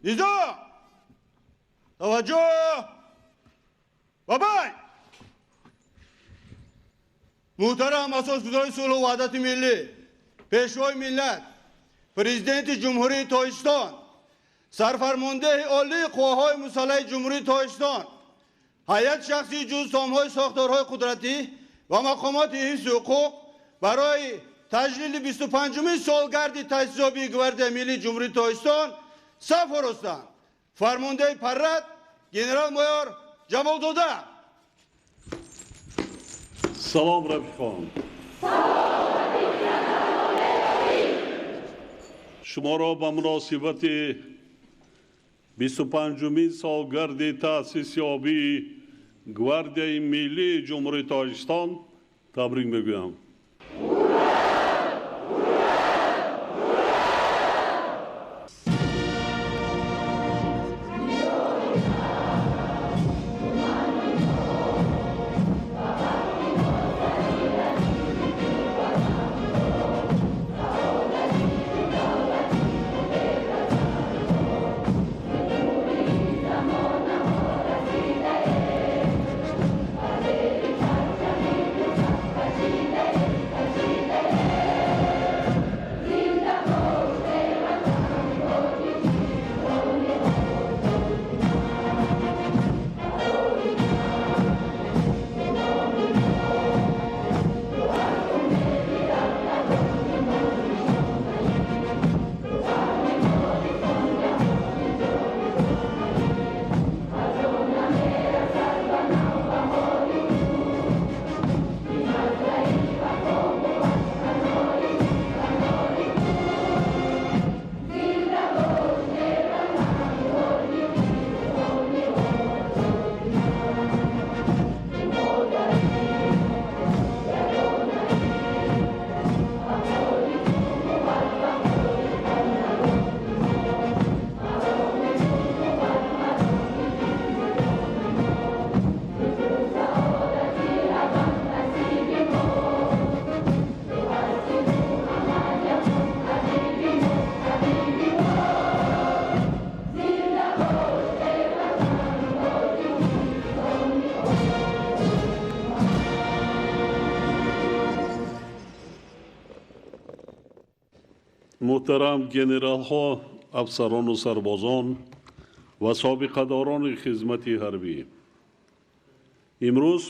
Низом! Таваҷҷӯҳ! Ба бой! Муҳтарам Асосгузори сулҳу ваҳдати миллӣ, Пешвои миллат, Президенти Ҷумҳурии Тоҷикистон, Сарфармондеҳи Олии Қувваҳои Мусаллаҳи Ҷумҳурии Тоҷикистон, ҳайати шахсии ҷузъсомҳои сохторҳои қудратӣ ва мақомоти ҳифзи ҳуқуқ барои таҷлили 25-умин солгарди таъсисёбии Гвардияи Миллии Ҷумҳурии Тоҷикистон саф оростанд. Фармондеҳи парад генерал-майор Ҷамолзода. Салом, рафиқон. Шуморо ба муносибати 25-умин солгарди таъсисёбии Гвардияи Миллии Ҷумҳурии Тоҷикистон табрик мегӯям. Муҳтарам генералҳо, афсарону сарбозон ва собиқадорони хизмати ҳарбӣ. Имрӯз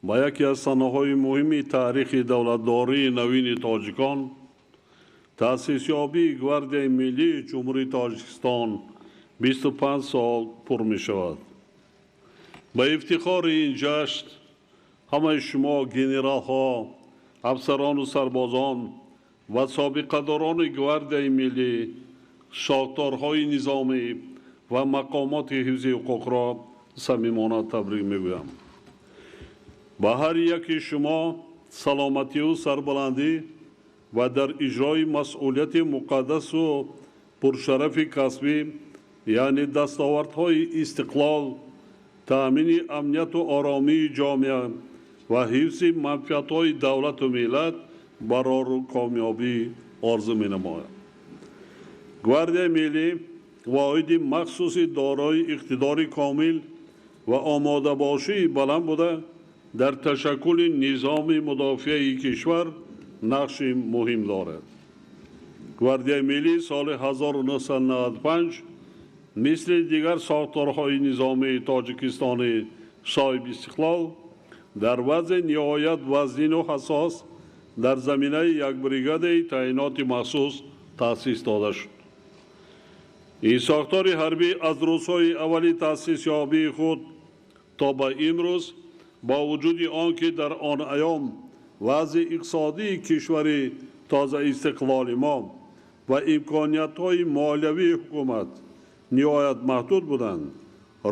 ба яке аз санаҳои муҳими таърихи давлатдории навини тоҷикон, таъсисёбии Гвардияи Миллии Ҷумҳурии Тоҷикистон 25 сол пур мешавад. Ба ифтихори ин ҷашн ҳамаи шумо генералҳо, афсарону сарбозон ва собиқадорони Гвардияи Миллӣ, сохторҳои низомӣ ва мақомоти ҳифзи ҳуқуқро самимона табрик мегӯям. Ба ҳар яки шумо саломатию сарбаландӣ ва дар иҷрои масъулияти муқаддасу пуршарафи касбӣ, яъне дастовардҳои истиқлол, таъмини амнияту оромии ҷомеа ва ҳифзи манфиатҳои давлату миллат барору комёбӣ орзу менамояд. Гвардияи Миллӣ воҳиди махсуси дорои иқтидори комил ва омодабошии баланд буда, дар ташаккули низоми мудофиаи кишвар нақши муҳим дорад. Гвардияи Миллӣ соли 1995 мисли дигар сохторҳои низомии Тоҷикистони соҳибистиқлол дар вазъи ниҳоят вазнину ҳассос дар заминаи як бригадаи таъиноти махсус таъсис дода шуд. Ин сохтори ҳарбӣ аз рӯзҳои аввали таъсисёбии худ то ба имрӯз бо вуҷуди он ки дар он айём вазъи иқтисодии кишвари тозаистиқлоли мо ва имкониятҳои молиявии ҳукумат ниҳоят маҳдуд буданд,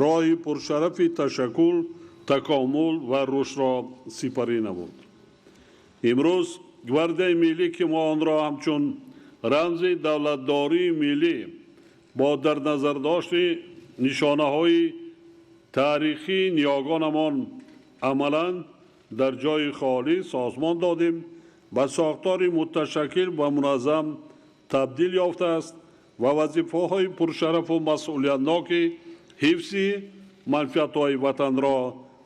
роҳи пуршарафи ташаккул, такомул ва рушдро сипарӣ намуд. Имрӯз Гвардияи Миллӣ, ки мо онро ҳамчун рамзи давлатдории миллӣ бо дар назардошти нишонаҳои таърихии ниёгонамон амалан дар ҷои холӣ созмон додем, ба сохтори муташаккил ва муназзам табдил ёфтааст Ва вазифаҳои пуршарафу масъулиятноки ҳифзи манфиатҳои ватанро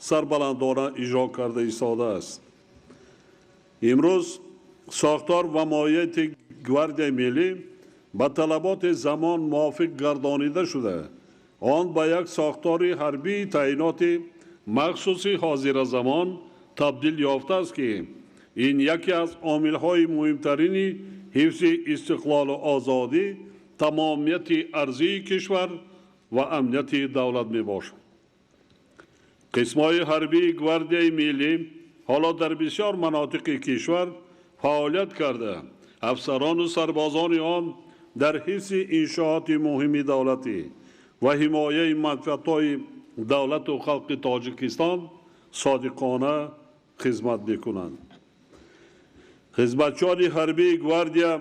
сарбаландона иҷро карда истодааст. Имрӯз сохтор ва моҳияти Гвардияи миллӣ ба талаботи замон мувофиқ гардонида шуда, он ба як сохтори ҳарбии таъиноти махсуси ҳозиразамон табдил ёфтааст, ки ин яке аз омилҳои муҳимтарини ҳифзи истиқлолу озодӣ, тамомияти арзии кишвар ва амнияти давлат мебошад. Қисмҳои ҳарбии Гвардияи миллӣ ҳоло дар бисёр манотиқи кишвар фаъолият карда, афсарону сарбозони он дар ҳифзи иншооти муҳими давлатӣ ва ҳимояи манфиатҳои давлату халқи Тоҷикистон содиқона хизмат мекунанд. Хизматчиёни ҳарбии гвардия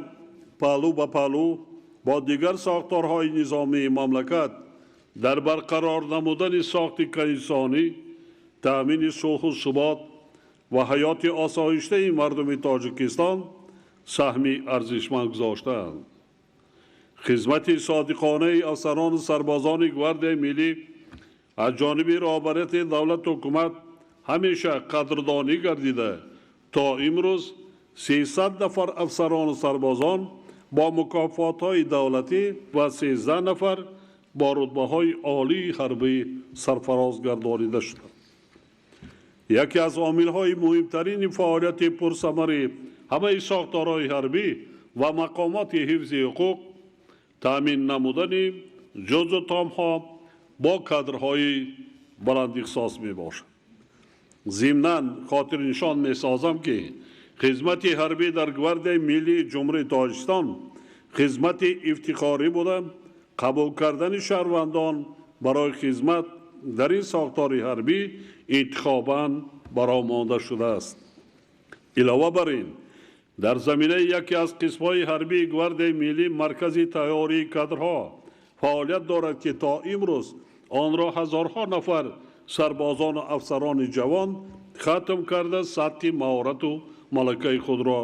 паҳлӯ ба паҳлӯ бо дигар сохторҳои низомии мамлакат дар барқарор намудани сохти конститутсионӣ, таъмини сулҳу субот ва ҳаёти осоиштаи мардуми Тоҷикистон саҳми арзишманд гузоштаанд. Хизмати содиқонаи афсарону сарбозони Гвардияи миллӣ аз ҷониби роҳбарияти давлату ҳукумат ҳамеша қадрдонӣ гардида, то имрӯз 300 нафар афсарону сарбозон бо мукофотҳои давлатӣ ва 13 нафар бо рутбаҳои олии ҳарбӣ сарфароз гардонида шуданд. Яке аз омилҳои муҳимтарини фаъолияти пурсамари ҳамаи сохторҳои ҳарбӣ ва мақомоти ҳифзи ҳуқуқ таъмин намудани ҷузъу томҳо бо кадрҳои баландихтисос мебошад. Зимнан хотирнишон месозам, ки хизмати ҳарбӣ дар Гвардияи миллии Ҷумҳурии Тоҷикистон хизмати ифтихорӣ буда, қабул кардани шаҳрвандон барои хизмат дар ин сохтори ҳарбӣ интихобан бароҳ монда шудааст. Илова бар ин, дар заминаи яке аз қисмҳои ҳарбии Гвардияи миллӣ маркази тайёрии кадрҳо фаъолият дорад, ки то имрӯз онро ҳазорҳо нафар сарбозону афсарони ҷавон хатм карда, сатҳи маҳорату малакаи худро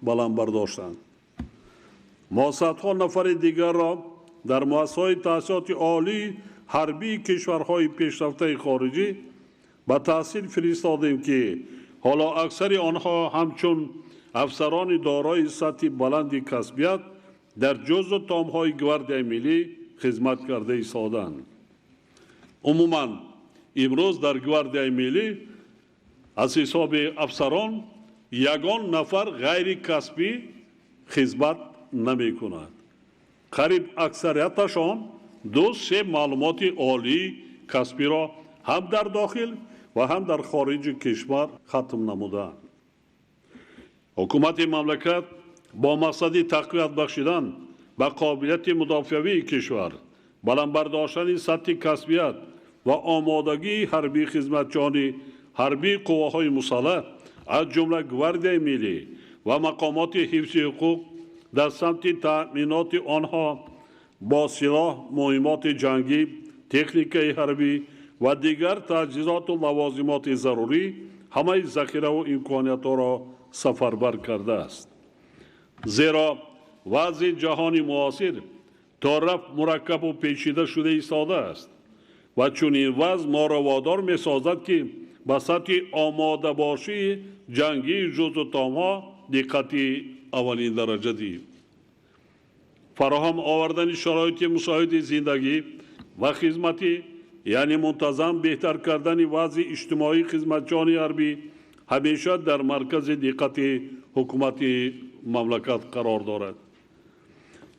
баланд бардоштанд. Мо садҳо нафари дигарро дар муассисаҳои таҳсилоти олии ҳарбии кишварҳои пешрафтаи хориҷӣ ба таҳсил фиристодем, ки ҳоло аксари онҳо ҳамчун афсарони дорои сатҳи баланди касбият дар ҷузъу томҳои Гвардияи миллӣ хизмат карда истодаанд. Умуман, имрӯз дар Гвардияи миллӣ аз ҳисоби афсарон ягон нафар ғайрикасбӣ хизмат намекунад. Қариб аксарияташон 2-3 маълумоти олии касбиро ҳам дар дохил ва ҳам дар хориҷи кишвар хатм намудаанд. Ҳукумати мамлакат бо мақсади тақвият бахшидан ба қобилияти мудофиавии кишвар, баланд бардоштани сатҳи касбият ва омодагии ҳарбии хизматчиёни ҳарбии қувваҳои мусаллаҳ, аз ҷумла Гвардияи миллӣ ва мақомоти ҳифзи ҳуқуқ дар самти таъминоти онҳо бо силоҳ, муҳиммоти ҷангӣ, техникаи ҳарбӣ ва дигар таҷҳизоту лавозимоти зарурӣ ҳамаи захираву имкониятҳоро сафарбар кардааст. Зеро вазъи ҷаҳони муосир то рафт мураккабу печида шуда истодааст ва чунин вазъ моро водор месозад, ки ба сатҳи омодабошии ҷангии ҷузъу томҳо диққати аввалин дараҷа диҳем. Фароҳам овардани шароити мусоиди зиндагӣ ва хизматӣ, яъне мунтазам беҳтар кардани вазъи иҷтимоии хизматчиёни ҳарбӣ ҳамеша дар маркази диққати ҳукумати мамлакат қарор дорад.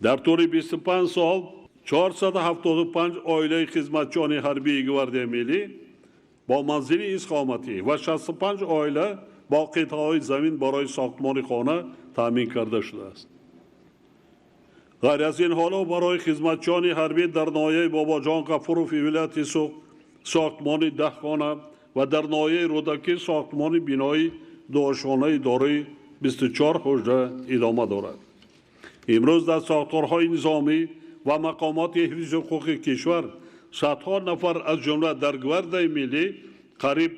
Дар тӯли 25 сол 475 оилаи хизматчиёни ҳарбии Гвардияи миллӣ бо манзили истиқоматӣ ва 65 оила бо қитъаҳои замин барои сохтмони хона таъмин карда шудааст. Ғайр аз ин, ҳоло барои хизматчиёни ҳарбӣ дар ноҳияи Бобоҷон Ғафурови вилояти Суғд сохтмони 10 хона ва дар ноҳияи Рӯдакӣ сохтмони бинои дуошонаи дорои 24 ҳуҷра идома дорад. Имрӯз дар сохторҳои низомӣ ва мақомоти ҳифзи ҳуқуқи кишвар садҳо нафар, аз ҷумла дар Гвардияи миллӣ қариб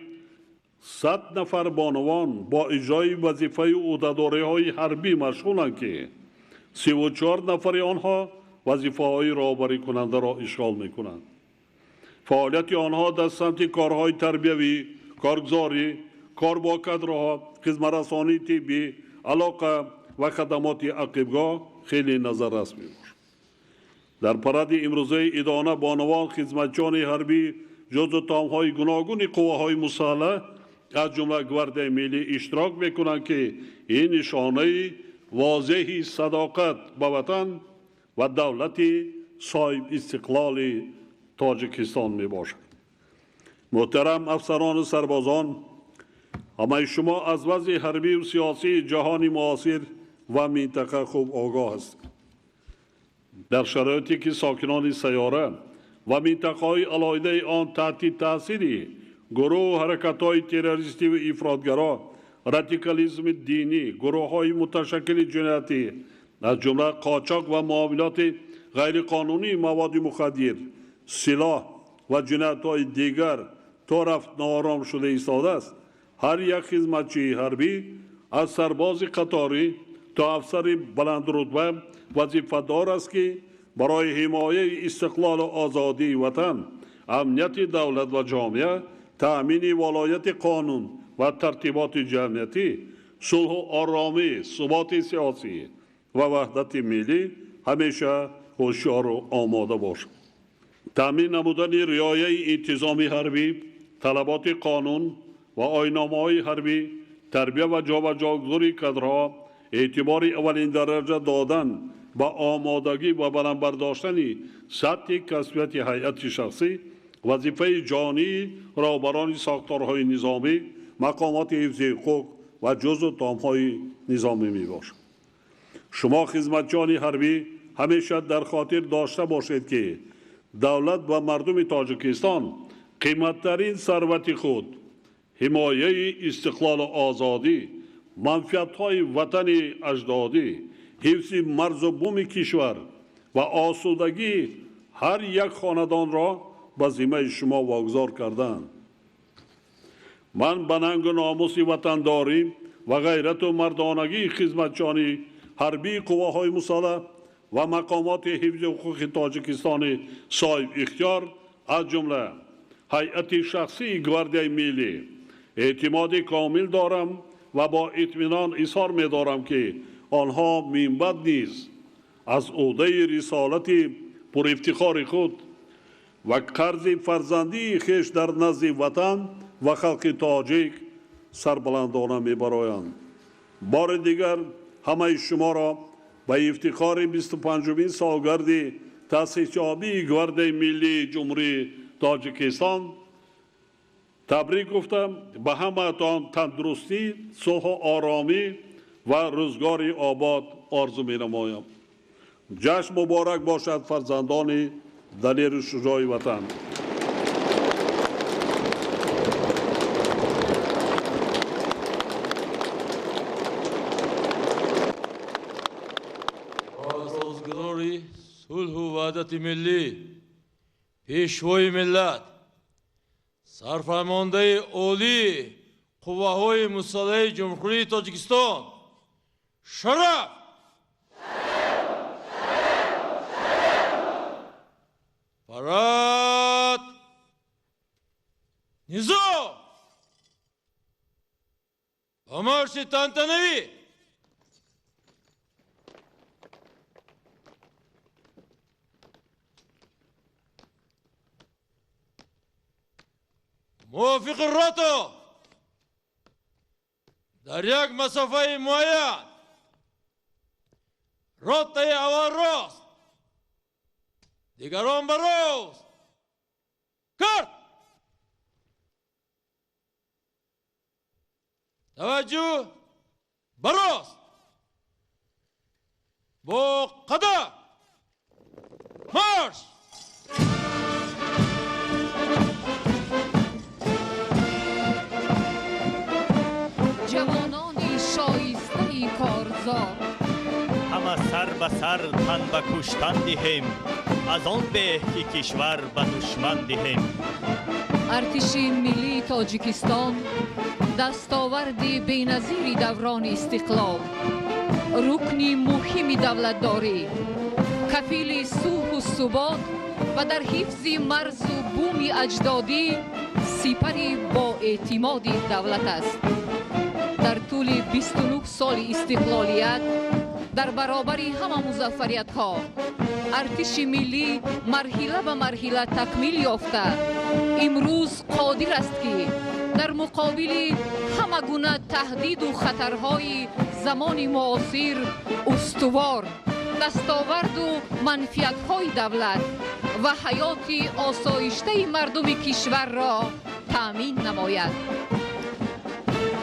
100 нафар бонувон бо иҷрои вазифаю ӯҳдадориҳои ҳарбӣ машғуланд, ки 34 нафари онҳо вазифаҳои роҳбарикунандаро ишғол мекунанд. Фаъолияти онҳо дар самти корҳои тарбиявӣ, коргузорӣ, кор бо кадрҳо, хизматрасонии тиббӣ, алоқа ва хадамоти ақибгоҳ хеле назаррас мебошад. Дар паради имрӯзаи идона бонувон хизматчиёни ҳарбӣ ҷузъу томҳои гуногуни қувваҳои мусаллаҳ аз ҷумла Гвардияи миллӣ иштирок мекунанд, ки ин нишонаи возеҳи садоқат ба ватан ва давлати соҳибистиқлоли Тоҷикистон мебошад. Муҳтарам афсарону сарбозон, ҳамаи шумо аз вазъи ҳарбию сиёсии ҷаҳони муосир ва минтақа хуб огоҳ ҳастед. Дар шароите ки сокинони сайёра ва минтақаҳои алоҳидаи он таҳти таъсири гурӯҳу ҳаракатҳои террористиву ифротгаро, радикализми динӣ, гурӯҳҳои муташаккили ҷиноятӣ, аз ҷумла қочоқ ва муомилоти ғайриқонунии маводи мухаддир, силоҳ ва ҷиноятҳои дигар то рафт ноором шуда истодааст, ҳар як хизматчии ҳарбӣ аз сарбози қаторӣ то афсари баландрутба вазифадор аст, ки барои ҳимояи истиқлолу озодии ватан, амнияти давлат ва ҷомеа, таъмини волояти қонун ва тартиботи ҷамъиятӣ, сулҳу оромӣ, суботи сиёсӣ ва ваҳдати миллӣ ҳамеша ҳушёру омода бошад. Таъмин намудани риояи интизоми ҳарбӣ, талаботи қонун ва оинномаҳои ҳарбӣ, тарбия ва ҷобаҷогузории кадрҳо, эътибори аввалиндараҷа додан ба омодагӣ ва баланд бардоштани сатҳи касбияти ҳайати шахсӣ, вазифаи ҷонии роҳбарони сохторҳои низомӣ, мақомоти ҳифзи ҳуқуқ ва ҷузъу томҳои низомӣ мебошад. Шумо хизматчиёни ҳарбӣ ҳамеша дар хотир дошта бошед, ки давлат ва мардуми Тоҷикистон қиматтарин сарвати худ, ҳимояи истиқлолу озодӣ, манфиатҳои ватани аҷдодӣ, ҳифзи марзу буми кишвар ва осудагии ҳар як хонадонро ба зиммаи шумо вогузор карданд. Ман ба нангу номуси ватандорӣ ва ғайрату мардонагии хизматчиёни ҳарбии қувваҳои мусаллаҳ ва мақомоти ҳифзи ҳуқуқи Тоҷикистони соҳибихтиёр, аз ҷумла ҳайати шахсии Гвардияи миллӣ эътимоди комил дорам ва бо итминон изҳор медорам, ки онҳо минбаъд низ аз ӯҳдаи рисолати пурифтихори худ ва қарзи фарзандии хеш дар назди ватан ва халқи тоҷик сарбаландона мебароянд. Бори дигар ҳамаи шуморо ба ифтихори 25-умин солгарди таъсисёбии Гвардияи миллии Ҷумҳурии Тоҷикистон табрик гуфтам, ба ҳамаатон тандурустӣ, сулҳу оромӣ ва рӯзгори обод орзу менамоям. Ҷашн муборак бошад, фарзандони далеру шуҷои ватан. Асосгузори сулҳу ваҳдати миллӣ, пешвои миллат, сарфармондаи олии қувваҳои мусаллаҳи Ҷумҳурии Тоҷикистон, шараф! Парад! Низом! Ба марши тантанавӣ! Мувофиқи рото дар як масофаи муайян ротаи аввал рост, дигарон ба рост кард. Таваҷҷӯҳ ба рост, бо қадам марш! Ҷавонони шоистаи корзор, ҳама сар ба сар тан ба куштан диҳем, аз он беҳ ки кишвар ба душман диҳем. Артиши миллии Тоҷикистон дастоварди беназири даврони истиқлол, рукни муҳими давлатдорӣ, Кафили сулҳу субот ва дар ҳифзи марзу буми аҷдодӣ сипари боэътимоди давлат аст. Дар тӯли 29 соли истиқлолият дар баробари ҳама музаффариятҳо артиши миллӣ марҳила ба марҳила такмил ёфта, имрӯз қодир аст, ки дар муқобили ҳама гуна таҳдиду хатарҳои замони муосир устувор дастоварду манфиатҳои давлат ва ҳаёти осоиштаи мардуми кишварро таъмин намояд.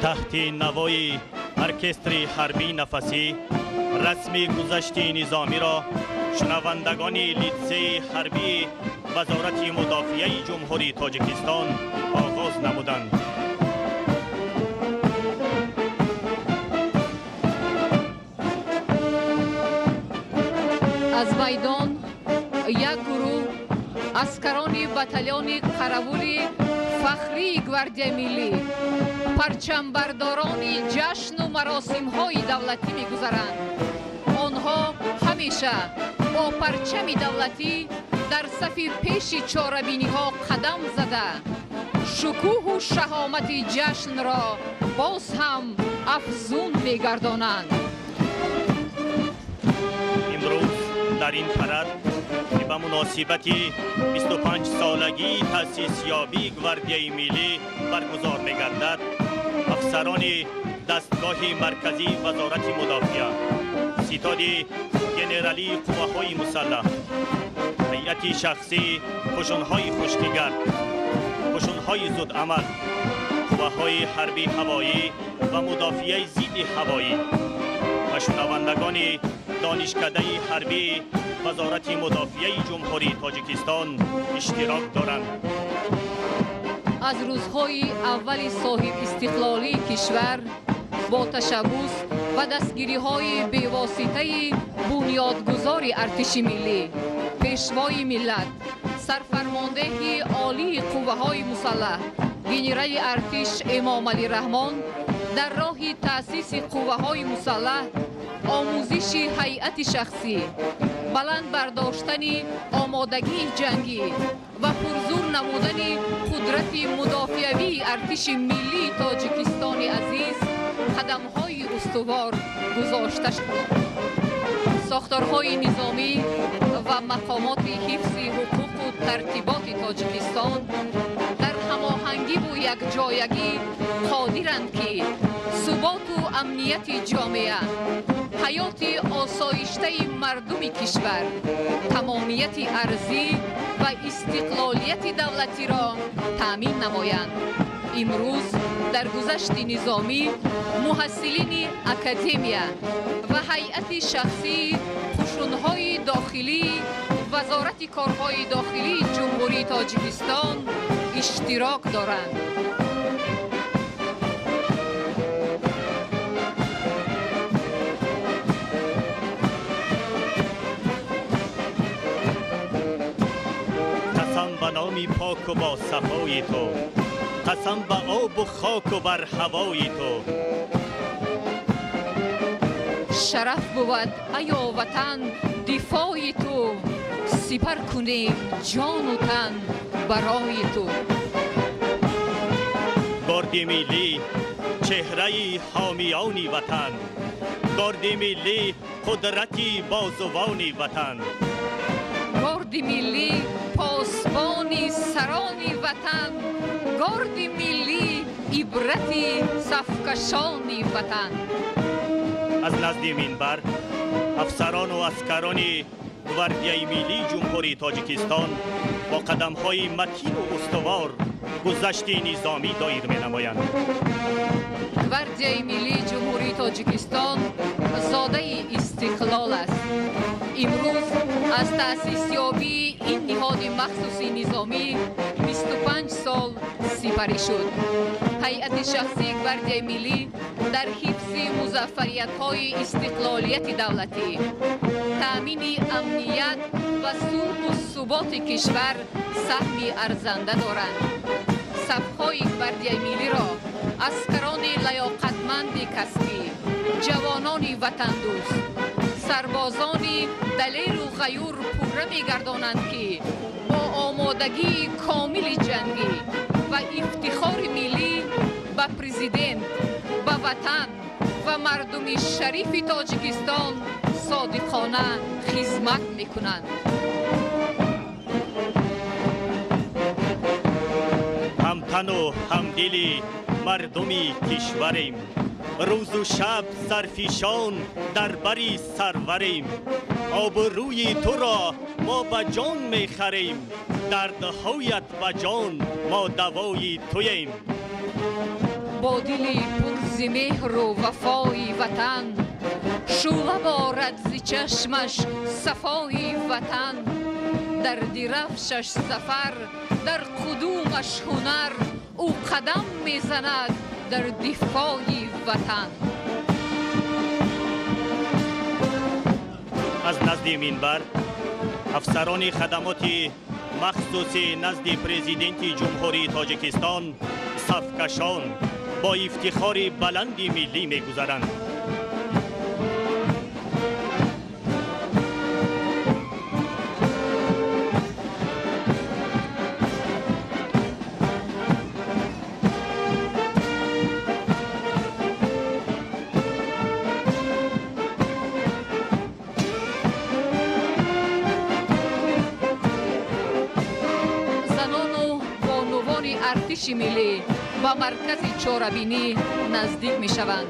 Таҳти навои оркестри ҳарбии нафасӣ расми гузашти низомиро шунавандагони литсеи ҳарбии Вазорати мудофиаи Ҷумҳурии Тоҷикистон оғоз намуданд. Аз майдон як гурӯҳ аскарони батальони қаравули фахрии Гвардияи миллӣ, парчамбардорони ҷашну маросимҳои давлатӣ мегузаранд. Онҳо ҳамеша бо парчами давлатӣ дар сафи пеши чорабиниҳо қадам зада, шукӯҳу шаҳомати ҷашнро боз ҳам афзун мегардонанд. Имрӯз дар ин парад, ки ба муносибати 25-солагии таъсисёбии Гвардияи миллӣ баргузор мегардад, афсарони дастгоҳи марказии Вазорати мудофиа, ситоди генералии қувваҳои мусаллаҳ, ҳайати шахсии қушунҳои хушкигард, қушунҳои зудамал, қувваҳои ҳарбии ҳавоӣ ва мудофиаи зидди ҳавоӣ ва шунавандагони донишкадаи ҳарбии Вазорати мудофиаи Ҷумҳурии Тоҷикистон иштирок доранд. Аз рӯзҳои аввали соҳибистиқлолии кишвар бо ташаббус ва дастгириҳои бевоситаи бунёдгузори артиши миллӣ, пешвои миллат, сарфармондеҳи олии қувваҳои мусаллаҳ, генерали артиш Эмомалӣ Раҳмон дар роҳи таъсиси қувваҳои мусаллаҳ, омӯзиши ҳайати шахсӣ, баланд бардоштани омодагии ҷангӣ ва пурзур намудани қудрати мудофиавии артиши миллии Тоҷикистони азиз қадамҳои устувор гузошта шуд. Сохторҳои низомӣ ва мақомоти ҳифзи ҳуқуқу тартиботи Тоҷикистон дар ҳамоҳангиву якҷоягӣ қодиранд, ки суботу амнияти ҷомеа, ҳаёти осоиштаи мардуми кишвар, тамомияти арзӣ ва истиқлолияти давлатиро таъмин намоянд. Имрӯз дар гузашти низомӣ муҳассилини академия ва ҳайати шахсии қушунҳои дохилии Вазорати корҳои дохилии Ҷумҳурии Тоҷикистон иштирок доранд. Қасам ба номи поку бо сафои ту, қасам ба обу хоку бар ҳавои ту. Шараф бувад, аё ватан, дифои ту, сипар кунем ҷону тан барои ту. Горди миллӣ чеҳраи ҳомиёни ватан, горди миллӣ қудрати бозувони ватан. Горди миллӣ посбони сарони ватан, горди миллӣ ибрати сафкашони ватан. Аз назди минбар афсарону аскарони Гвардияи миллии Ҷумҳурии Тоҷикистон бо қадамҳои матину устувор гузашти низомӣ доир менамоянд. Гвардияи миллии Ҷумҳурии Тоҷикистон зодаи истиқлол аст. Имрӯз аз таъсисёбии ин ниҳоди махсуси низомӣ 25 сол сипарӣ шуд. Ҳайати шахсии Гвардияи миллӣ дар ҳифзи музаффариятҳои истиқлолияти давлатӣ, таъмини амният ва сулҳу суботи кишвар саҳми арзанда доранд. Сафҳои Гвардияи миллиро аскарони лаёқатманди касбӣ, ҷавонони ватандӯст, Сарбозони далеру ғаюр пурра мегардонанд, ки бо омодагии комили ҷангӣ ва ифтихори миллӣ ба президент, ба ватан ва мардуми шарифи Тоҷикистон содиқона хизмат мекунанд. Ҳамтану ҳамдили мардуми кишварем, рӯзу шаб сарфишон дар бари сарварем. Обрӯи туро мо ба ҷон мехарем, дардҳоят ба ҷон мо давои туем. Бо дили пурзи меҳру вафои ватан, шӯъла борад зи чашмаш сафои ватан. Дар дирафшаш сафар, дар қудумаш ҳунар, ӯ қадам мезанад дар дифои ватан. Аз назди минбар афсарони хадамоти махсуси назди президенти Ҷумҳурии Тоҷикистон сафкашон бо ифтихори баланди миллӣ мегузаранд. Занону бонувони артиши миллӣ ба маркази чорабинӣ наздик мешаванд.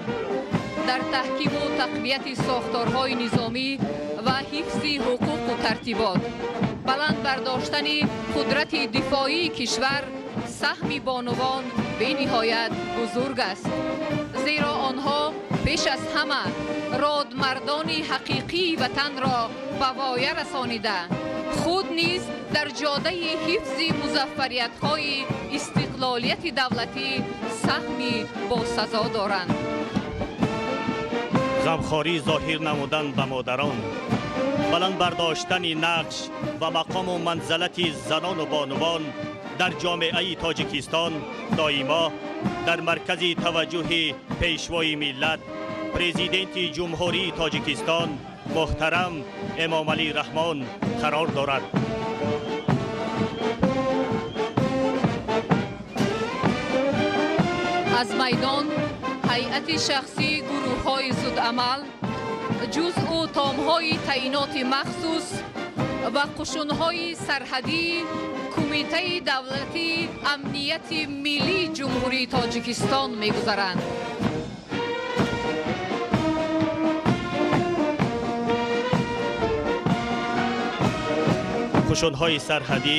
Дар таҳкиму тақвияти сохторҳои низомӣ ва ҳифзи ҳуқуқу тартибот, баланд бардоштани қудрати дифоии кишвар саҳми бонувон бениҳоят бузург аст, зеро онҳо пеш аз ҳама родмардони ҳақиқии ватанро ба воя расонида, худ низ дар ҷодаи ҳифзи музаффариятҳои истиқлолияти давлатӣ саҳми босазо доранд. Ғамхорӣ зоҳир намудан ба модарон, баланд бардоштани нақш ва мақому манзалати занону бонувон дар ҷомеаи Тоҷикистон доимо дар маркази таваҷҷӯҳи пешвои миллат, президенти Ҷумҳурии Тоҷикистон муҳтарам Эмомалӣ Раҳмон қарор дорад. Аз майдон ҳайати шахсии гурӯҳҳои зудамал, ҷузъу томҳои таъиноти махсус ва қушунҳои сарҳадии Кумитаи давлатии амнияти миллии Ҷумҳурии Тоҷикистон мегузаранд. Қушунҳои сарҳадӣ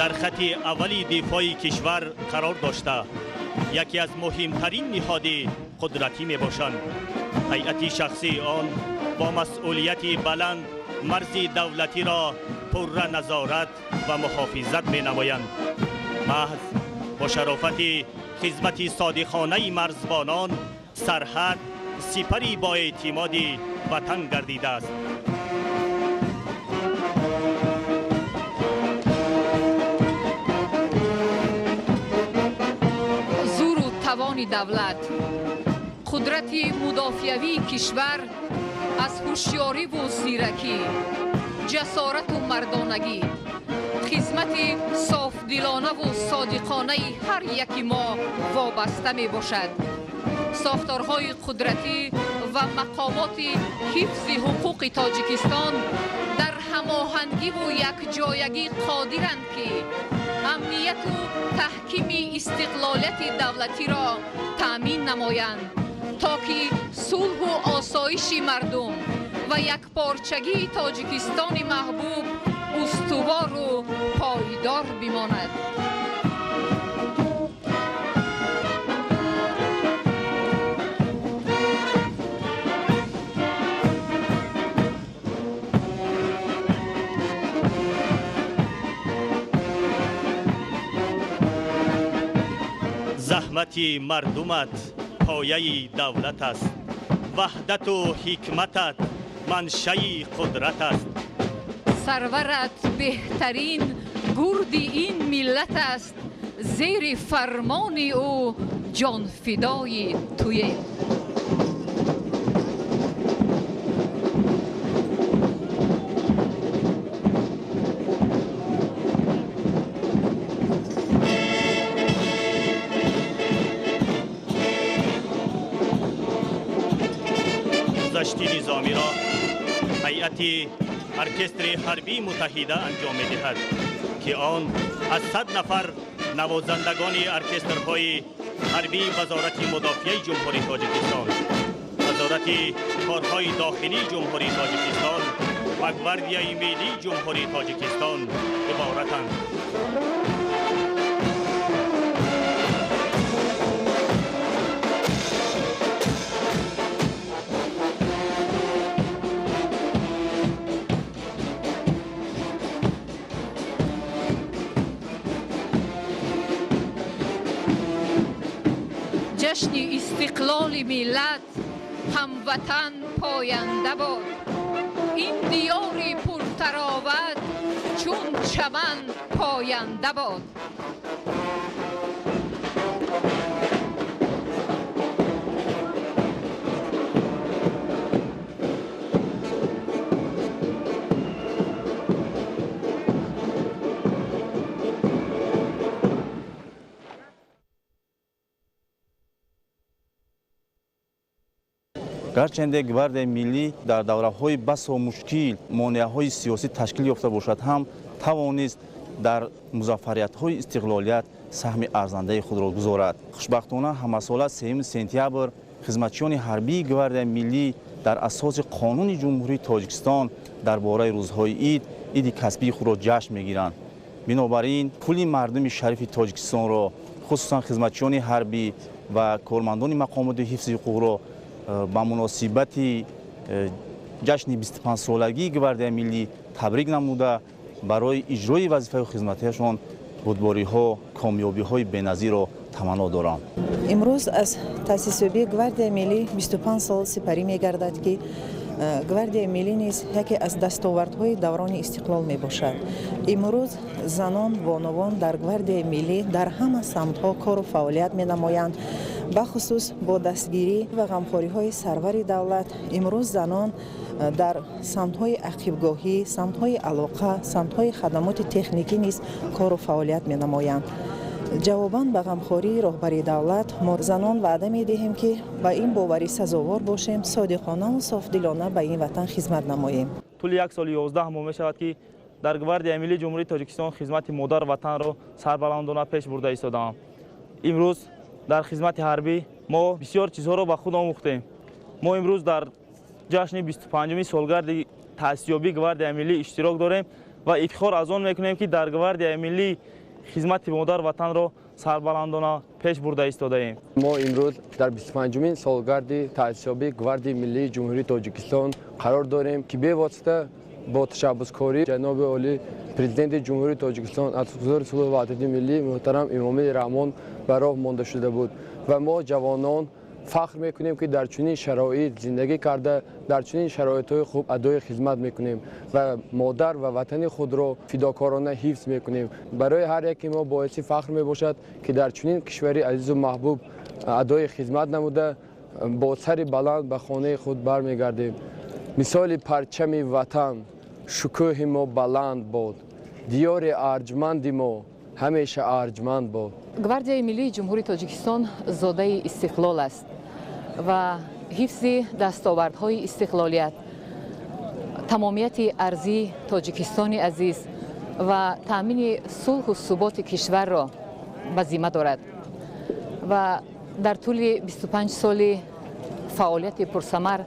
дар хати аввали дифои кишвар қарор дошта, яке аз муҳимтарин ниҳоди қудратӣ мебошанд. Ҳайати шахсии он бо масъулияти баланд марзи давлатиро пурра назорат ва муҳофизат менамоянд. Маҳз бо шарофати хизмати содиқонаи марзбонон сарҳад сипари боэътимоди ватан гардидааст. Зуру тавони давлат, қудрати мудофиавии кишвар аз ҳушёриву зиракӣ, ҷасорату мардонагӣ, хизмати софдилонаву содиқонаи ҳар яки мо вобаста мебошад. Сохторҳои қудратӣ ва мақомоти ҳифзи ҳуқуқи Тоҷикистон дар ҳамоҳангиву якҷоягӣ қодиранд, ки амнияту таҳкими истиқлолияти давлатиро таъмин намоянд, то ки сулҳу осоиши мардум ва якпорчагии Тоҷикистони маҳбуб устувору пойдор бимонад. Заҳмати мардумат пояи давлат аст, ваҳдату ҳикматат маншаи қудрат аст. Сарварат беҳтарин гурди ин миллат аст, зери фармони ӯ ҷонфидои туем. Машти низомиро ҳайати оркестри ҳарбии муттаҳида анҷом медиҳад, ки он аз 100 нафар навозандагони оркестрҳои ҳарбии Вазорати мудофиаи Ҷумҳурии Тоҷикистон, Вазорати корҳои дохилии Ҷумҳурии Тоҷикистон ва Гвардияи миллии Ҷумҳурии Тоҷикистон иборатанд. Ҷашни истиқлоли миллат ҳамватан поянда бод. Ин диёри пуртароват чун чаман поянда бод. Гарчанде Гвардияи миллӣ дар давраҳои басо мушкил монеаҳои сиёсӣ ташкил ёфта бошад ҳам, тавонист дар музаффариятҳои истиқлолият саҳми арзандаи худро гузорад. Хушбахтона, ҳамасола 3 сентябр хизматчиёни ҳарбии Гвардияи миллӣ дар асоси қонуни Ҷумҳурии Тоҷикистон дар бораи рӯзҳои ид, иди касбии худро ҷашн мегиранд. Бинобар ин кулли мардуми шарифи Тоҷикистонро, хусусан хизматчиёни ҳарбӣ ва кормандони мақомоти ҳифзи ҳуқуқро ба муносибати ҷашни 25-солагии Гвардияи миллӣ табрик намуда, барои иҷрои вазифаи хизматиашон бурдбориҳо, комёбиҳои беназирро таманно дорам. Имрӯз аз таъсисёбии Гвардияи миллӣ 25 сол сипарӣ мегардад, ки Гвардияи миллӣ низ яке аз дастовардҳои даврони истиқлол мебошад. Имрӯз занон, бонувон дар Гвардияи миллӣ дар ҳама самтҳо кору фаъолият менамоянд. Бахусус бо дастгирӣ ва ғамхориҳои сарвари давлат имрӯз занон дар самтҳои ақибгоҳӣ, самтҳои алоқа, самтҳои хадамоти техникӣ низ кору фаъолият менамоянд. Ҷавобан ба ғамхории роҳбари давлат мо занон ваъда медиҳем, ки ба ин боварӣ сазовор бошем, содиқонаву софдилона ба ин ватан хизмат намоем. Тӯли як соли 11 моҳ мешавад, ки дар Гвардияи миллии Ҷумҳурии Тоҷикистон хизмати модар ватанро сарбаландона пеш бурда истодаам. Имрӯз дар хизмати ҳарбӣ мо бисёр чизҳоро ба худ омӯхтем. Мо имрӯз дар ҷашни 25-уми солгарди таъсисёбии Гвардияи миллӣ иштирок дорем ва ифтихор аз он мекунем, ки дар Гвардияи миллӣ хизмати модар ватанро сарбаландона пеш бурда истодаем. Мо имрӯз дар 25-умин солгарди таъсисёбии Гвардияи миллии Ҷумҳурии Тоҷикистон қарор дорем, ки бевосита бо ташаббускории ҷаноби олӣ Президенти Ҷумҳурии Тоҷикистон, Асосгузори сулҳу ваҳдати миллӣ муҳтарам Эмомалӣ Раҳмон ба роҳ монда шуда буд ва мо ҷавонон фахр мекунем, ки дар чунин шароит зиндагӣ карда, дар чунин шароитҳои хуб адои хизмат мекунем ва модар ва ватани худро фидокорона ҳифз мекунем. Барои ҳар яке мо боиси фахр мебошад, ки дар чунин кишвари азизу маҳбуб адои хизмат намуда, бо сари баланд ба хонаи худ бармегардем. Мисоли парчами ватан шукӯҳи мо баланд бод, диёри арҷманди мо ҳамеша арҷманд бод. Гвардияи миллии Ҷумҳурии Тоҷикистон зодаи истиқлол аст ва ҳифзи дастовардҳои истиқлолият, тамомияти арзии Тоҷикистони азиз ва таъмини сулҳу суботи кишварро ба зимма дорад. Ва дар тӯли 25 соли фаъолияти пурсамар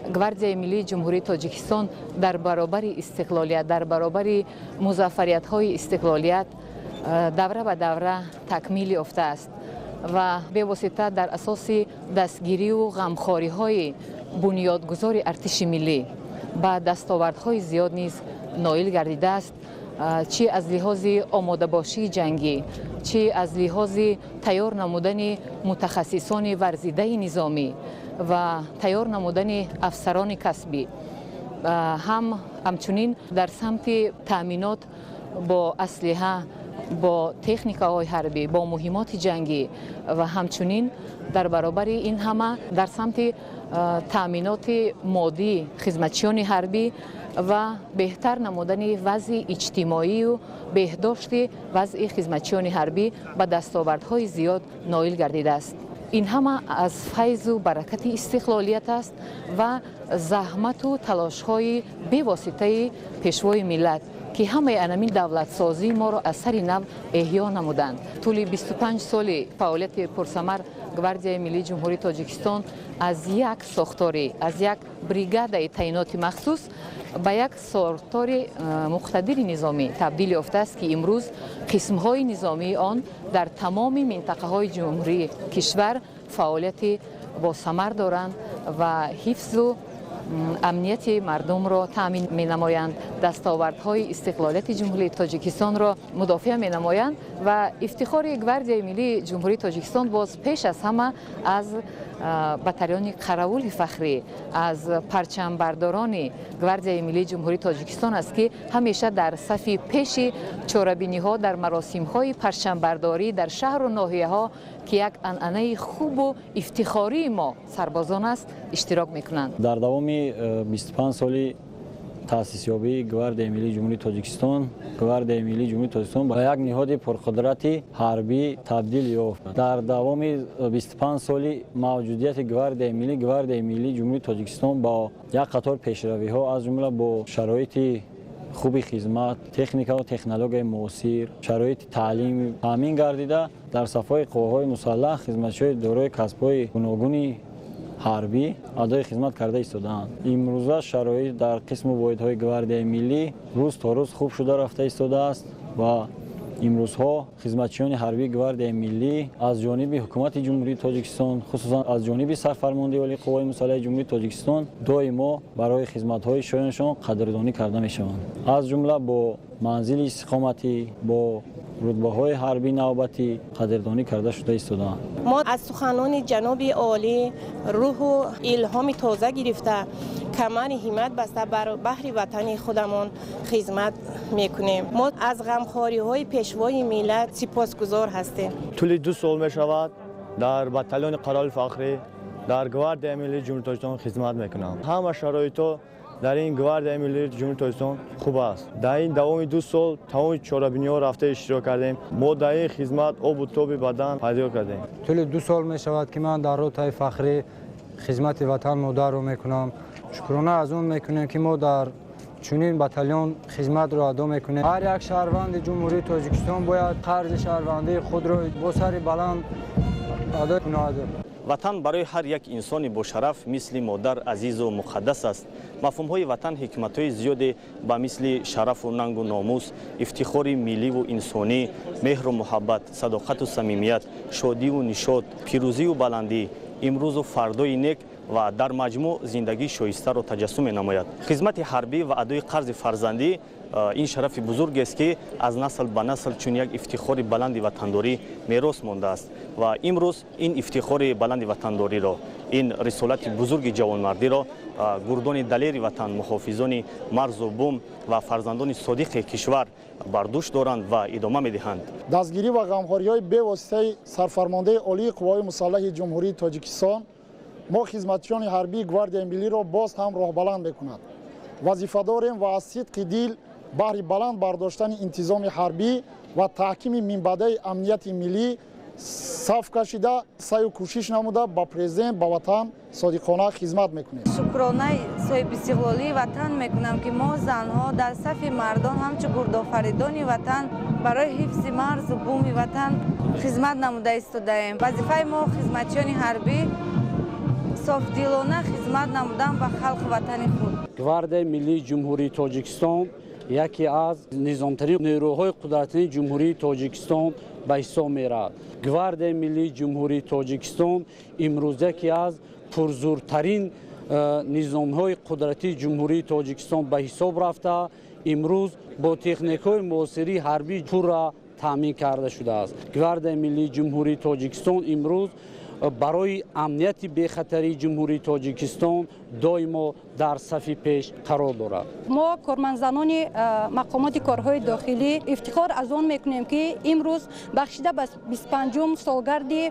Гвардияи миллии Ҷумҳурии Тоҷикистон дар баробари истиқлолият, дар баробари музаффариятҳои истиқлолият давра ба давра такмил ёфтааст ва бевосита дар асоси дастгирию ғамхориҳои бунёдгузори артиши миллӣ ба дастовардҳои зиёд низ ноил гардидааст, чӣ аз лиҳози омодабошии ҷангӣ, чӣ аз лиҳози тайёр намудани мутахассисони варзидаи низомӣ ва тайёр намудани афсарони касбӣ, ҳам ҳамчунин дар самти таъминот бо аслиҳа, бо техникаҳои ҳарбӣ, бо муҳимоти ҷангӣ ва ҳамчунин дар баробари ин ҳама дар самти таъминоти моддии хизматчиёни ҳарбӣ ва беҳтар намудани вазъи иҷтимоию беҳдошти вазъи хизматчиёни ҳарбӣ ба дастовардҳои зиёд ноил гардидааст. Ин ҳама аз файзу баракати истиқлолият аст ва заҳмату талошҳои бевоситаи Пешвои миллат, ки ҳамаи анамин давлатсозии моро аз сари нав эҳё намуданд. Тӯли 25 соли фаъолияти пурсамар Гвардияи миллии Ҷумҳурии Тоҷикистон аз як сохторӣ, аз як бригадаи таъиноти махсус ба як сохтори муқтадири низомӣ табдил ёфтааст, ки имрӯз қисмҳои низомии он дар тамоми минтақаҳои ҷумҳурии кишвар фаъолияти босамар доранд ва ҳифзу амнияти мардумро таъмин менамоянд, дастовардҳои истиқлолияти Ҷумҳурии Тоҷикистонро мудофиа менамоянд. Ва ифтихори Гвардияи миллии Ҷумҳурии Тоҷикистон боз пеш аз ҳама аз батальони Қаравули фахрӣ, аз парчамбардорони Гвардияи миллии Ҷумҳурии Тоҷикистон аст, ки ҳамеша дар сафи пеши чорабиниҳо, дар маросимҳои парчамбардорӣ дар шаҳру ноҳияҳо, ки як анъанаи хубу ифтихории мо сарбозон аст, иштирок мекунанд. Дар давоми 25 соли таъсисёбии Гвардияи миллии Ҷумҳурии Тоҷикистон, Гвардияи миллии Ҷумҳурии Тоҷикистон ба як ниҳоди пурқудрати ҳарбӣ табдил ёфт. Дар давоми 25 соли мавҷудияти Гвардияи миллӣ, Гвардияи миллии Ҷумҳурии Тоҷикистон бо як қатор пешравиҳо, аз ҷумла бо шароити хуби хизмат, техникаву технологияи муосир, шароити таълим таъмин гардида, дар сафҳои қувваҳои мусаллаҳ хизматчиҳои дорои касбҳои гуногуни ҳарбӣ адои хизмат карда истодаанд. Имрӯза шароит дар қисму воҳидҳои Гвардияи миллӣ рӯз то рӯз хуб шуда рафта истодааст ва имрӯзҳо хизматчиёни ҳарбии Гвардияи миллӣ аз ҷониби Ҳукумати Ҷумҳурии Тоҷикистон, хусусан аз ҷониби Сарфармондеҳи Олии Қувваҳои мусаллаҳи Ҷумҳурии Тоҷикистон, доимо барои хизматҳои шоёнашон қадрдонӣ карда мешаванд. Аз ҷумла бо манзили истиқоматӣ, бо рутбаҳои ҳарбии навбатӣ қадрдонӣ карда шуда истодаанд. Мо аз суханони ҷаноби олӣ рӯҳу илҳоми тоза гирифта, камари ҳиммат баста, бар баҳри ватани худамон хизмат мекунем. Мо аз ғамхориҳои Пешвои миллат сипосгузор ҳастем. Тӯли 2 сол мешавад дар батальони Қаравули фахрӣ дар Гвардияи миллии Ҷумҳурии Тоҷикистон хизмат мекунам. Ҳама шароитҳо дар ин Гвардияи миллии Ҷумҳурии Тоҷикистон хуб аст. Дар ин давоми 2 сол тамоми чорабиниҳо рафта иштирок кардем. Мо дар ин хизмат обу тоби бадан пайдо кардем. Тӯли 2 сол мешавад, ки ман дар ротаи фахрӣ хизмати ватан модарро мекунам. Шукрона аз он мекунем, ки мо дар чунин батальон хизматро адо мекунем. Ҳар як шаҳрванди Ҷумҳурии Тоҷикистон бояд қарзи шаҳрвандии худро бо сари баланд адо кунад. Ватан барои ҳар як инсони бошараф мисли модар азизу муқаддас аст. Мафҳумҳои ватан ҳикматҳои зиёде ба мисли шарафу нангу номус, ифтихори милливу инсонӣ, меҳру муҳаббат, садоқату самимият, шодиву нишод, пирӯзиву баландӣ, имрӯзу фардои нек ва дар маҷмӯъ зиндагии шоистаро таҷассум менамояд. Хизмати ҳарбӣ ва адои қарзи фарзандӣ ин шарафи бузургест, ки аз насл ба насл чун як ифтихори баланди ватандорӣ мерос мондааст. Ва имрӯз ин ифтихори баланди ватандориро, ин рисолати бузурги ҷавонмардиро гурдони далери ватан, муҳофизони марзу бум ва фарзандони содиқи кишвар бар дӯш доранд ва идома медиҳанд. Дастгирӣ ва ғамхориҳои бевоситаи Сарфармондаи Олии Қувваҳои мусаллаҳи Ҷумҳурии Тоҷикистон мо хизматчиёни ҳарбии Гвардияи миллиро боз ҳам роҳбаланд мекунад. Вазифа дорем ва аз сидқи дил баҳри баланд бардоштани интизоми ҳарбӣ ва таҳкими минбаъдаи амнияти миллӣ саф кашида, саъю кӯшиш намуда, ба президент, ба ватан содиқона хизмат мекунем. Шукронаи соҳибистиқлолии ватан мекунам, ки мо занҳо дар сафи мардон ҳамчун гурдофаридони ватан барои ҳифзи марзу буми ватан хизмат намуда истодаем. Вазифаи мо хизматчиёни ҳарбӣ софдилона хизмат намудан ба халқи ватани худ. Гвардияи миллии Ҷумҳурии Тоҷикистон яке аз низомтарин нерӯҳои қудратии Ҷумҳурии Тоҷикистон ба ҳисоб меравад. Гвардияи миллии Ҷумҳурии Тоҷикистон имрӯз яке аз пурзуртарин низомҳои қудратии Ҷумҳурии Тоҷикистон ба ҳисоб рафта, имрӯз бо техникаҳои муосири ҳарбӣ пурра таъмин карда шудааст. Гвардияи миллии Ҷумҳурии Тоҷикистон имрӯз барои амнияти бехатарии Ҷумҳурии Тоҷикистон доимо дар сафи пеш қарор дорад. Мо кормандзанони мақомоти корҳои дохилӣ ифтихор аз он мекунем, ки имрӯз бахшида ба 25-ум солгарди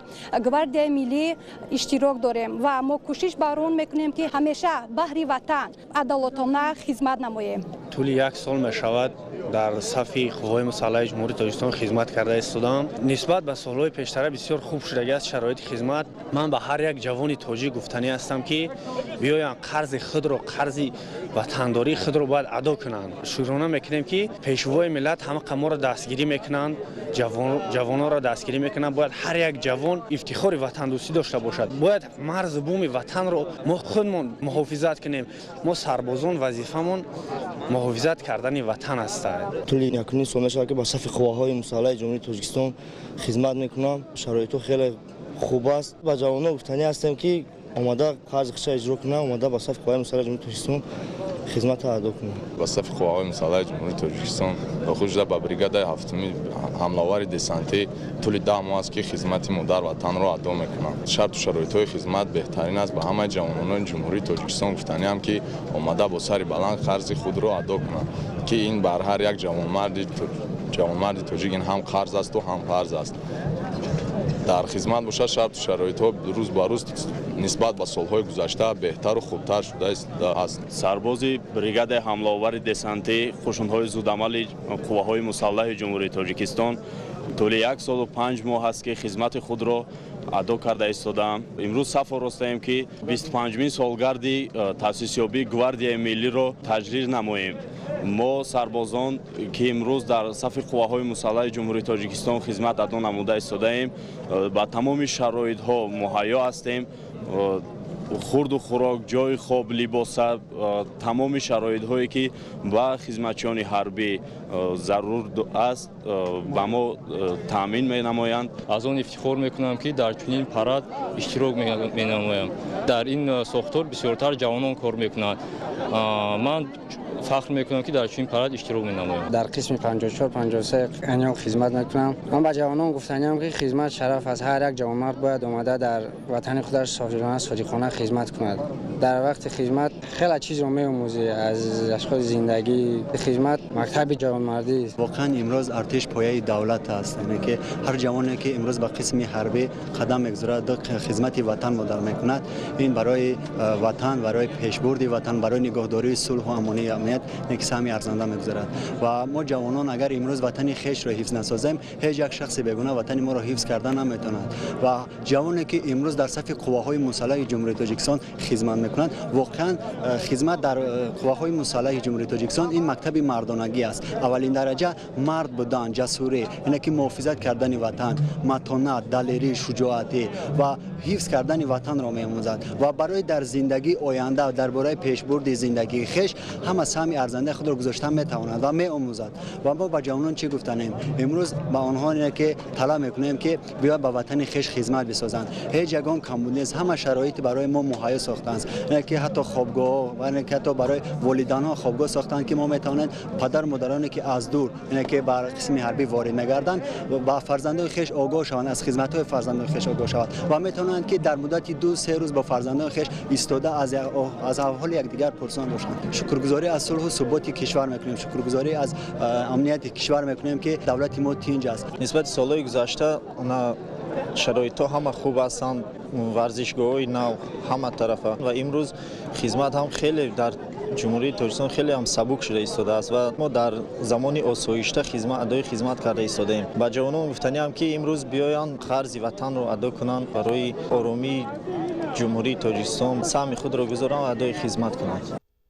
Гвардияи миллӣ иштирок дорем ва мо кӯшиш бар он мекунем, ки ҳамеша баҳри ватан адолатона хизмат намоем. Тӯли як сол мешавад, дар сафи қувваҳои мусаллаҳи Ҷумҳурии Тоҷикистон хизмат карда истодаам. Нисбат ба солҳои пештара бисёр хуб шудагиаст шароити хизмат. Ман ба ҳар як ҷавони тоҷик гуфтанӣ ҳастам, ки биёянд, қарзи худро, қарзи ватандории худро бояд адо кунанд. Шукрона мекунем, ки Пешвои миллат ҳама моро дастгирӣ мекунанд, ҷавононро дастгирӣ мекунанд. Бояд ҳар як ҷавон ифтихори ватандӯстӣ дошта бошад. Бояд марзу буми ватанро мо худмон муҳофизат кунем. Мо сарбозон вазифамон муҳофизат кардани ватан аст. Тӯли 1.5 сол мешавад, ки ба сафи қувваҳои мусаллаҳи Ҷумҳурии Тоҷикистон хизмат мекунам. Шароитҳо хеле хуб аст. Ба ҷавонон гуфтанӣ ҳастем, ки омада қарзи худша иҷро кунанд, омада ба сафи қувваҳои мусаллаҳи Ҷумҳурии Тоҷикистон хизматро адо кунанд. Ба сафи қувваҳои мусаллаҳи Ҷумҳурии Тоҷикистон дохил шуда, ба бригадаи ҳафтуми ҳамлавари десантӣ тӯли 10 моҳ аст, ки хизмати модар ватанро адо мекунам. Шарту шароитҳои хизмат беҳтарин аст. Ба ҳамаи ҷавонони Ҷумҳурии Тоҷикистон гуфтаниам, ки омада бо сари баланд қарзи худро адо кунанд, ки ин бар ҳар як ҷавонмарди тоҷик ин ҳам қарз асту ҳам фарз аст. Дар хизмат бошад, шарту шароитҳо рӯз ба рӯз нисбат ба солҳои гузашта беҳтару хубтар шуда аст. Сарбози бригадаи ҳамлаовари десантӣ қӯшунҳои зудамали қувваҳои мусаллаҳи Ҷумҳурии Тоҷикистон тӯли 1 солу 5 моҳ аст, ки хизмати худро адо карда истодаам. Имрӯз саф оростаем, ки 25-мин солгарди таъсисёбии Гвардияи миллиро таҷлил намоем. Мо сарбозон, ки имрӯз дар сафи қувваҳои мусаллаҳи Ҷумҳурии Тоҷикистон хизмат адо намуда истодаем, ба тамоми шароитҳо муҳайё ҳастем: хӯрду хӯрок, ҷойи хоб, либоса, тамоми шароитҳое, ки ба хизматчиёни ҳарбӣ зарур аст, ба мо таъмин менамоянд. Аз он ифтихор мекунам, ки дар чунин парад иштирок менамоям. Дар ин сохтор бисёртар ҷавонон кор мекунанд. Ман фахр мекунам, ки дар чунин парад иштирок менамоям. Дар қисми 54 53 аниёл хизмат мекунам. Ман ба ҷавонон гуфтаниам, ки хизмат шараф аст. Ҳар як ҷавонмард бояд омада дар ватани худаш софдилона, содиқона хизмат кунад. Дар вақти хизмат хеле чизро меомӯзӣ аз ашхоси зиндагӣ. Хизмат мактаби ҷавонмардӣ. Воқеан, имрӯз артиш пояи давлат аст, яъне ки ҳар ҷавоне, ки имрӯз ба қисми ҳарбӣ қадам мегузорад, хизмати ватан модар мекунад, ин барои ватан, барои пешбурди ватан, барои нигоҳдории сулҳу амонии амният як саҳми арзанда мегузорад. Ва мо ҷавонон агар имрӯз ватани хешро ҳифз насозем, ҳеҷ як шахси бегуна ватани моро ҳифз карда наметавонад. Ва ҷавоне, ки имрӯз дар сафи қувваҳои мусаллаҳи Ҷумҳурии Тоҷикистон хизмат мекунад, воқеан, хизмат дар қувваҳои мусаллаҳи Ҷумҳурии Тоҷикистон ин мактаби мардонагӣ аст. Аввалин дараҷа мард будан, ҷасурӣ, яъне ки муҳофизат кардани ватан, матонат, далерӣ, шуҷоатӣ ва ҳифз кардани ватанро меомӯзад. Ва барои дар зиндагии оянда, дар бораи пешбурди зиндагии хеш ҳама саҳми арзандаи худро гузоштан метавонад ва меомӯзад. Ва мо ба ҷавонон чӣ гуфтанем имрӯз? Ба онҳо ки талаб мекунем, ки биёяд ба ватани хеш хизмат бисозанд. Ҳеҷ ягон камбуд нест, ҳама шароит барои мо муҳайё сохтааст, ки ҳатто хобгоҳ, ки ҳатто барои волидайнҳо хобгоҳ сохтанд, ки мо метавонем падару модароне, ки аз дур ки ба қисми ҳарбӣ ворид мегарданд, ба фарзандои хеш огоҳ шаванд, аз хизматҳои фарзандои хеш огоҳ шаванд ва метавонанд, ки дар муддати 2-3 рӯз бо фарзандони хеш истода аз аҳволи якдигар пурсон бошанд. Шукргузорӣ аз сулҳу суботи кишвар мекунем, шукргузорӣ аз амнияти кишвар мекунем, ки давлати мо тинҷ аст. Нисбати солҳои гузашта шароитҳо ҳама хуб ҳастанд, варзишгоҳҳои нав ҳама тарафа, ва имрӯз хизмат ҳам хеле дар Ҷумҳурии Тоҷикистон хеле ҳам сабук шуда истодааст ва мо дар замони осоишта адои хизмат карда истодаем. Ба ҷавонон гуфтаниам, ки имрӯз биёянд, қарзи ватанро адо кунанд, барои оромии Ҷумҳурии Тоҷикистон саҳми худро гузоранд ва адои хизмат кунанд.